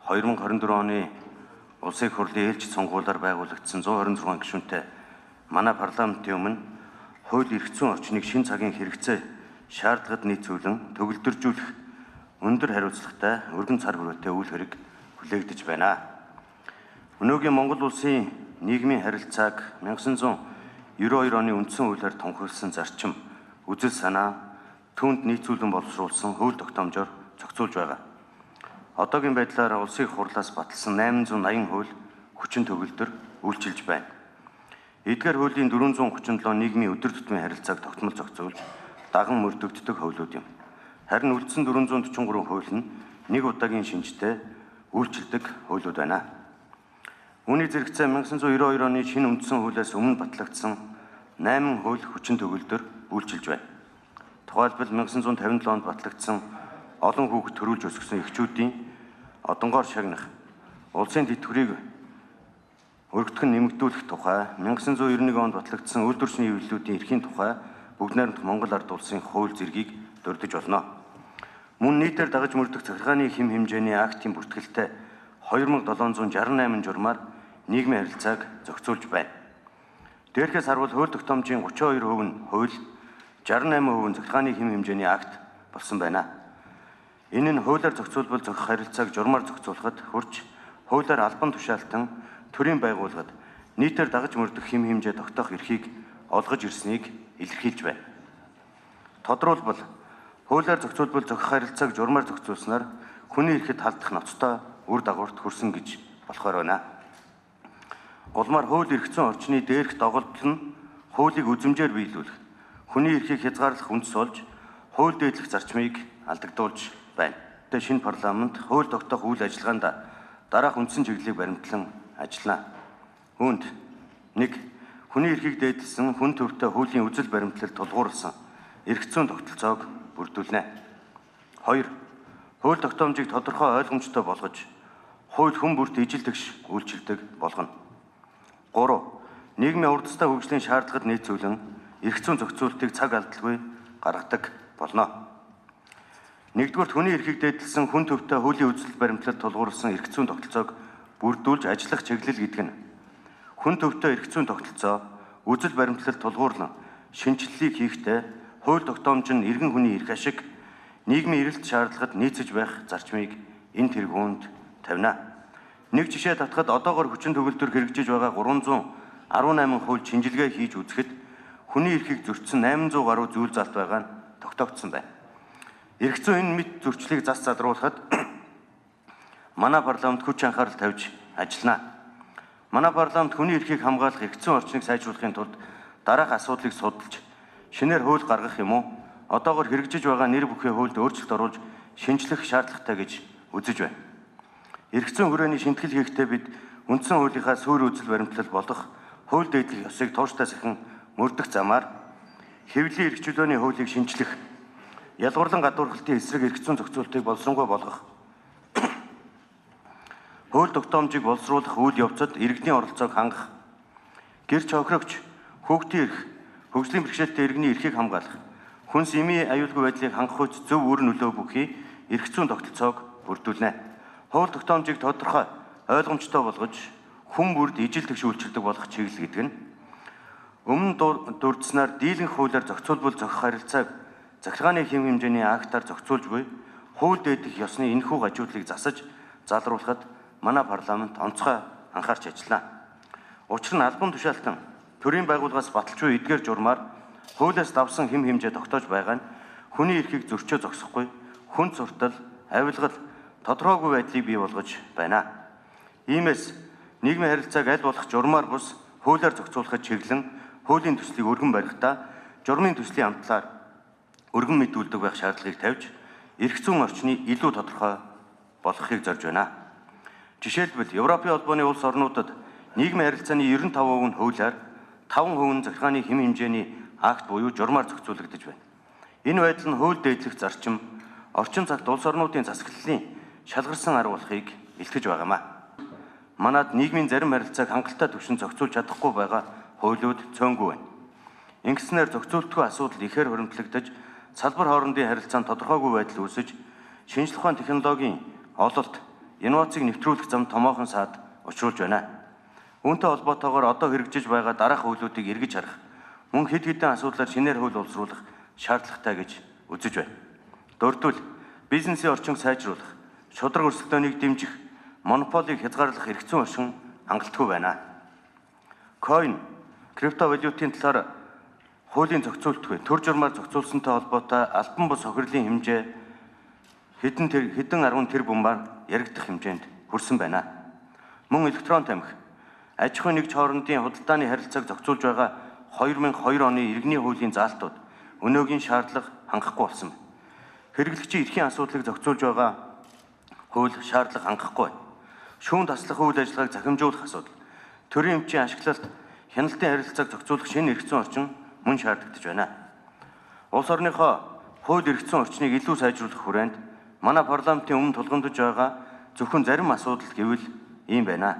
2024 оны Улсын их хурлын ээлжит сонгуулиар байгуулагдсан 126 гишүүнтэй манай парламентын өмнө хууль эрх зүйн орчныг шинэ цагийн хэрэгцээ шаардлагад нийцүүлэн төгөлдржүүлэх өндөр хариуцлагатай өргөн цар хүрээтэй үйл хэрэг хүлээгдэж байна. Өнөөгийн Монгол улсын нийгмийн харилцааг 1992 оны үндсэн хуулиар тунхагласан зарчим, үзэл санаа, түүнд нийцүүлэн боловсруулсан хууль тогтоомжоор зохицуулж байгаа. Одоогийн байдлаар улсын их хурлаас баталсан 880 хууль хүчин төгөлдөр үйлчилж байна. Эдгээр хуулийн 437 нийгмийн өдөр тутмын харилцааг тогтмол зохицуулж даган мөрдөгддөг хуулиуд юм. Харин үлдсэн 443 хууль нь нэг удаагийн шинжтэй үйлчилдэг хуулиуд байна. Үүний зэрэгцээ 1992 оны шинэ үндсэн хуулиас өмнө батлагдсан 8 хууль хүчин төгөлдөр үйлчилж байна. Тухайлбал 1957 онд батлагдсан олон хүүхэд төрүүлж өсгөсөн эхчүүдийн одонгоор шагнах, улсын тэтгэврийг өргөдөх нь нэмэгдүүлэх тухай, 1991 онд батлагдсан үйлдвэрчний хэвлэлүүдийн эрхийн тухай бүгд найрамдах Монгол Ард Улсын хууль зэргийг дурдж болно. Мөн нийтээр дагаж мөрдөх захиргааны хэм хэмжээний актын бүртгэлтэй 2768 журмаар нийгмийн харилцааг зохицуулж байна. Дээрхээс харвал хууль тогтоомжийн 32% нь хууль, 68% нь захиргааны хэм хэмжээний акт болсон байна. Энэ нь хуулиар зохицуулбал зохих харилцааг журмаар зохицуулахад хүрч хуулиар албан тушаалтан төрийн байгууллагад нийтээр дагаж мөрдөх хэм хэмжээ тогтоох эрхийг олгож ирснийг илэрхийлж байна. Тодруулбал хуулиар зохицуулбал зохих харилцааг журмаар зохицуулснаар хүний эрхэд халдах ноцтой үр дагаварт хүрсэн гэж болохоор байна. Улмаар хууль эрх зүйн орчны дээрх доголдол нь хуулийг үзмжээр биелүүлэх, хүний эрхийг хязгаарлах үндэс болж хууль дээдлэх зарчмыг алдагдуулж байна. Тэгээ шинэ парламент хууль тогтоох үйл ажиллагаанд дараах үндсэн чиглэлийг баримтлан ажиллана. Үүнд 1. Хүний эрхийг дээдлсэн хүн төрөлтэй хуулийн үзэл баримтлал тулгуурласан эрх зүйн тогтолцоог бүрдүүлнэ. 2. Хууль тогтоомжийг тодорхой ойлгомжтой болгож хууль хүн бүрт ижил тэгш үйлчилдэг болгоно. 3. Нийгмийн хурдтай хөгжлийн шаардлагад нийцүүлэн эрх зүйн зохицуултыг цаг алдалгүй гаргадаг болно. Нэгдүгээрт хүний эрхийг дээдлсэн хүн төвтэй хуулийн үзэл баримтлал тулгуурласан эрх зүйн тогтолцоог бүрдүүлж ажиллах чиглэл гэдэг нь хүн төвтэй эрх зүйн тогтолцоо, үзэл баримтлал тулгуурлан шинэчлэлийг хийхдээ хууль тогтоомж нь иргэн хүний эрх ашиг, нийгмийн эрэлт шаардлагад нийцэж байх зарчмыг энэ тэргуунд тавина. Нэг жишээ татхад одоогор хүчин төгөлдөр хэрэгжиж байгаа 318 хууль шинжилгээ хийж үзэхэд хүний эрхийг зөрчсөн 800 гаруй зүйл залт байгаа нь тогтоогдсон байна. Эрх зүйн энэ мэт зөрчлийг зас залруулахад манай парламент хүч анхаарал тавьж ажиллана. Манай парламент хүний эрхийг хамгаалах эрх зүйн орчныг сайжруулахын тулд дараах асуудлыг судалж шинээр хууль гаргах юм уу? Одоогор хэрэгжиж байгаа нэр бүхий хуульд өөрчлөлт оруулж шинжлэх шаардлагатай гэж үзэж байна. Эрх зүйн хүрээний шинэтгэл хийхдээ бид үндсэн хуулийнхаа суурь үзэл баримтлал болох хууль дээдлэх ёсыг тууштай сахин мөрдөх замаар хэвлэлийн эрх чөлөөний хуулийг шинжлэх, ялгуурлан гадуурхалтын эсрэг эрх зүйн зохицуултыг боловсронгуй болгох, хууль тогтоомжийг боловсруулах үйл явцад иргэдийн оролцоог хангах, гэр хохирогч, хүүхдийн эрх, хөгжлийн бэрхшээлтэй иргэний эрхийг хамгаалах, хүнс эмийн аюулгүй байдлыг хангах үйл зөв үр нөлөө бүхий эрх зүйн тогтолцоог бүрдүүлнэ. Хууль тогтоомжийг тодорхой ойлгомжтой болгож хүн бүрд ижил тэгш үйлчилдэг болох чиглэл гэдэг нь өмнө дурдсанаар дийлэнх хуулиар зохицуулбал зохих харилцааг захиргааны хэм хэмжээний актаар зохицуулж буй хууль дээдэх ёсны энэхүү гажуудлыг засаж залруулахад манай парламент онцгой анхаарч ажиллана. Учир нь албан тушаалтан төрийн байгууллагаас баталж буй эдгээр журмаар хуулиас давсан хэм хэмжээ тогтоож байгаа нь хүний эрхийг зөрчөө зогсохгүй, хүн суртал, авилгал, тодорхойгүй байдлыг бий болгож байна. Иймээс нийгмийн харилцааг аль болох журмаар бус хуулиар зохицуулахад чиглэн хуулийн төслийг өргөн барихтаа журмын төслийн амтлаар өргөн мэдүүлдэг байх шаардлагыг тавьж эрх зүйн орчны илүү тодорхой болгохыг зорж байна. Жишээлбэл Европын холбооны улс орнуудад нийгмийн харилцааны 95% нь хуулиар, 5% нь захиргааны хэм хэмжээний акт буюу журмаар зохицуулагдаж байна. Энэ байдал нь хууль дээдлэх зарчим орчин цагт улс орнуудын засаглалын шалгарсан арга болохыг илтгэж байгаамаа. Манад нийгмийн зарим харилцааг хангалттай түвшинд зохицуулж чадахгүй байгаа хуулиуд цөөнгүй байна. Ингэснээр зохицуултгүй асуудал ихээр хуримтлагдаж, салбар хоорондын харилцаанд тодорхойгүй байдал үүсэж, шинжлэх ухаан технологийн ололт, инновацийг нэвтрүүлэх зам томоохон саад учруулж байна. Үүнтэй холбоотойгоор одоо хэрэгжиж байгаа дараах хуулиудыг эргэж харах, мөн хэд хэдэн асуудлаар шинээр хууль боловсруулах шаардлагатай гэж үзэж байна. Дөрөвдүгээр, бизнесийн орчин сайжруулах, шударга өрсөлдөөнийг дэмжих, монополийг хязгаарлах эрх зүйн орчин хангалтгүй байна. Coin, криптовалютын талаар хуулийн зохицуултгүй төр журмаар зохицуулсантай холбоотой албан бус хохирлын хэмжээ хэдэн арван тэрбумаар яригдах хэмжээнд хүрсэн байна. Мөн электрон тамхи, аж ахуйн нэгж хоорондын худалдааны харилцааг зохицуулж байгаа 2002 оны иргэний хуулийн заалтууд өнөөгийн шаардлага хангахгүй болсон байна. Хэрэглэгчийн эрхийн асуудлыг зохицуулж байгаа хууль шаардлага хангахгүй байна. Шүүн таслах үйл ажиллагааг захимжуулах асуудал, төрийн эмчийн ашиглалт, хяналтын харилцааг зохицуулах шинэ эрх зүйн орчин мөн шаардлагатай байна. Улс орныхоо хууль эрх зүйн орчныг илүү сайжруулах хүрээнд манай парламентын өмнө тулгамдж байгаа зөвхөн зарим асуудал гэвэл ийм байна.